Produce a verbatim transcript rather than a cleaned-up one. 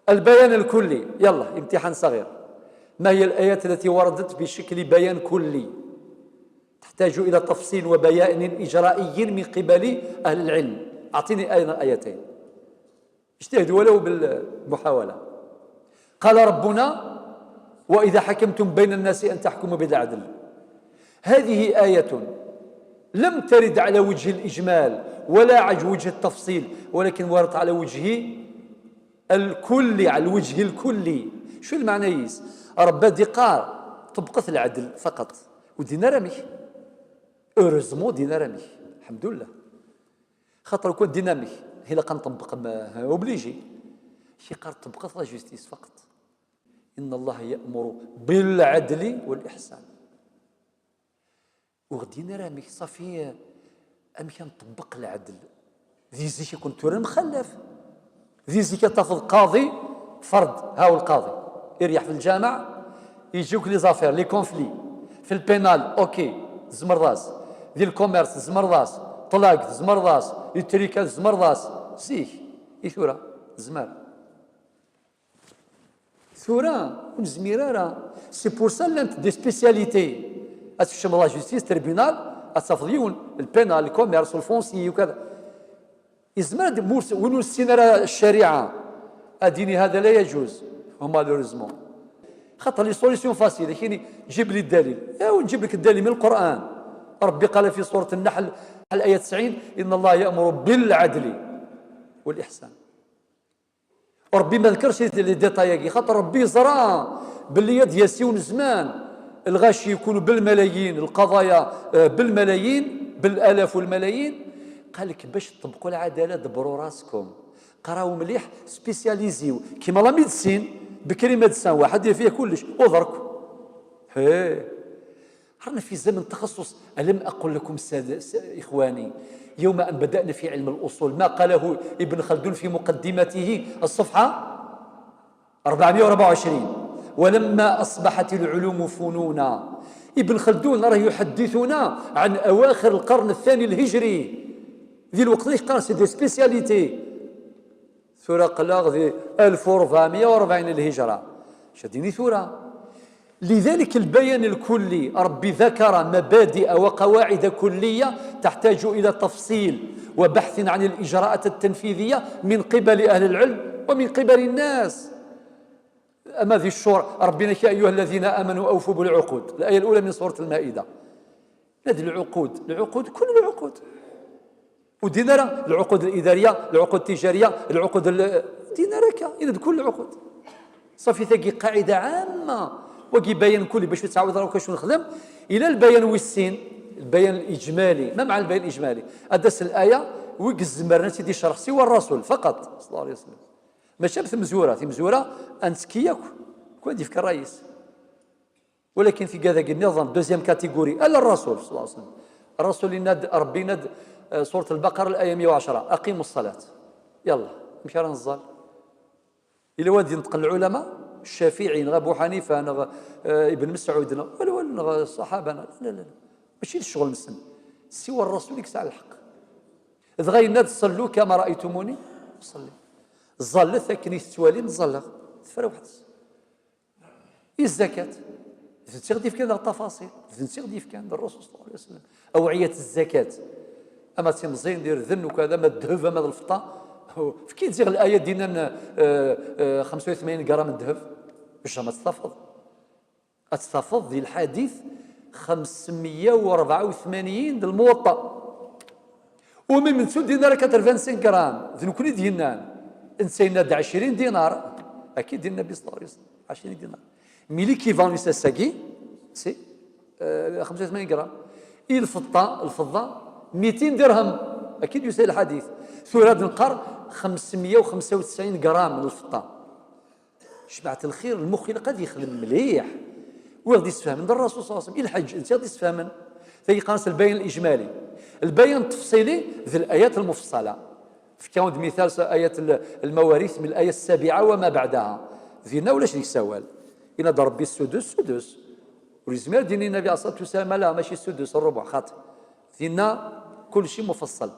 البيان الكلي، يلا، امتحان صغير. ما هي الآيات التي وردت بشكل بيان كلي تحتاج إلى تفصيل وبيان إجرائي من قبل أهل العلم؟ أعطيني آية، آيتين، اجتهدوا ولو بالمحاولة. قال ربنا: "وإذا حكمتم بين الناس أن تحكموا بالعدل". هذه آية لم ترد على وجه الإجمال ولا على وجه التفصيل، ولكن وردت على وجه الكلي، على الوجه الكلي. شو المعنى يس؟ ربي ديقار طبقت العدل فقط، ودينا رمي. Heureusement دينا رمي، الحمد لله. خاطر كون ديناميك، هي لقى نطبق obligé. شي قال طبقت la justice فقط. إن الله يأمر بالعدل والإحسان. وغدينا راه ميك صافي، أمشي نطبق العدل. ذي زيك كنت ترى مخلف. ذي زيك تفض قاضي، فرض، هاو القاضي يريح في الجامع، يجيوك les affaires، les conflits في ال pénal، أوكي، زمرضاس، ذي ال commerce زمرضاس، طلاق زمرضاس، يتريكات زمرضاس. زيك إي ثورة زمر. ثورة ونزمير أرى. C'est pour ça لانت des spécialités. أتكشم la justice، tribunal، أتصفض يون ال pénal، ال commerce، ال foncier وكذا. يزمر مورس وين السيناريو الشريعة، أديني هذا لا يجوز. هما لوريزمون خاطر les solutions faciles، كيني جيب لي الدليل. يا ونجيب لك الدليل من القرآن. ربي قال في سورة النحل، الآية تسعين: "إن الله يأمر بالعدل والإحسان". ربي ما ذكرش les détails، خاطر ربي زرا باللي يد ياسيون زمان الغاشي يكونوا بالملايين، القضايا، آه، بالملايين، بالآلاف والملايين. قال لك: "باش تطبقوا العدالة دبروا راسكم، قراو مليح، spécialisez-vous كيما la médecine، بكري médecin واحد يفيه كلش، ودرك". هي رانا في زمن تخصص. ألم أقل لكم ساد-، س-، إخواني، يوم أن بدأنا في علم الأصول، ما قاله ابن خلدون في مقدمته، الصفحة أربعمية وأربعة وعشرين: "ولما أصبحت العلوم فنونا". ابن خلدون راه يحدثنا عن أواخر القرن الثاني الهجري. ذي الوقت ليش قال c'est des spécialités. ثورة قلاغ ذي ألف وربعمية وربعين الهجرة. شديني ثورة. لذلك البيان الكلي، ربي ذكر مبادئ وقواعد كلية تحتاج إلى تفصيل وبحث عن الإجراءات التنفيذية من قبل أهل العلم ومن قبل الناس. أما ذي الشور، ربنا: "يا أيها الذين آمنوا أوفوا بالعقود". الآية الأولى من سورة المائدة. هذه العقود، العقود، كل العقود. ودينا راه العقود الإدارية، العقود التجارية، العقود ال-، دينا راه كا، إذا كل العقود. صافي، تاقي قاعدة عامة، وكي باين كل باش تعاود راه كاش نخدم، إلى البيان والسين، البيان الإجمالي. ما معنى البيان الإجمالي؟ أدس الآية، ويك الزمرنا سيدي شرح سوى الرسول فقط، صلى الله عليه وسلم. ماشي بثمزورة، ثمزورة أنسكيك، كون ديفك الرئيس. ولكن في كذا النظام deuxième catégorie، ألا الرسول صلى الله عليه وسلم. الرسول يناد، ربي يناد، آه، سورة البقرة الآية مية وعشرة: "أقيموا الصلاة". يلا، مش راه نزال. إلا واد ينطق العلماء، الشافعي، نغ أبو حنيفة، نغ، آه، ابن مسعود، نغ، ولا، ولا، نغ الصحابة، نغ، لا، لا، لا. ماشي الشغل نسن. سوى الرسول يكسع الحق. إذ غير يناد: "صلوا كما رأيتموني أصلي". زالت أكن يتوالي نزال. تفرى واحد. إيه الزكاة؟ بذنتي غادي يفكان التفاصيل، بذنتي غادي يفكان الرسول صلى الله عليه وسلم. أوعية الزكاة. أما تيمزين دير ذن وكذا، ما الذهب، ما الفضة. فكي تزيغ الآية دينا، آه، آه، خمسة وثمانين غرام الذهب، باش ما تستفض. أتستفض دي الحديث خمسمية وربعة وثمانين ديال الموطأ. ومن من تسود دينار quatre-vingt-cinq غرام، ذ نكوني دينان. انسينا د عشرين دينار. أكيد دين النبي صلى الله عليه وسلم، عشرين دينار. Mais l'équivalent يسا ساكي، c'est، آه، خمسة وثمانين غرام. إي الفضة، الفضة ميتين درهم. أكيد يسال الحديث. ثورة نقر خمسمية وخمسة وتسعين غرام من الفضة. جماعة الخير، المخ إلا قد يخدم مليح، وغادي يستفهم من الرسول صلى الله عليه وسلم. إيه الحج، أنت غادي تستفهم. فهي قانس البيان الإجمالي. البيان التفصيلي ذي الآيات المفصلة. في كون مثال س-، آية ال-، المواريث من الآية السابعة وما بعدها. ذينا ولاش ديك سوال. إن ربي السدس، سدس. ولزمير ديني النبي عليه الصلاة والسلام: "لا، ماشي السدس، الربع، خاطر". ذينا كل شيء مفصل.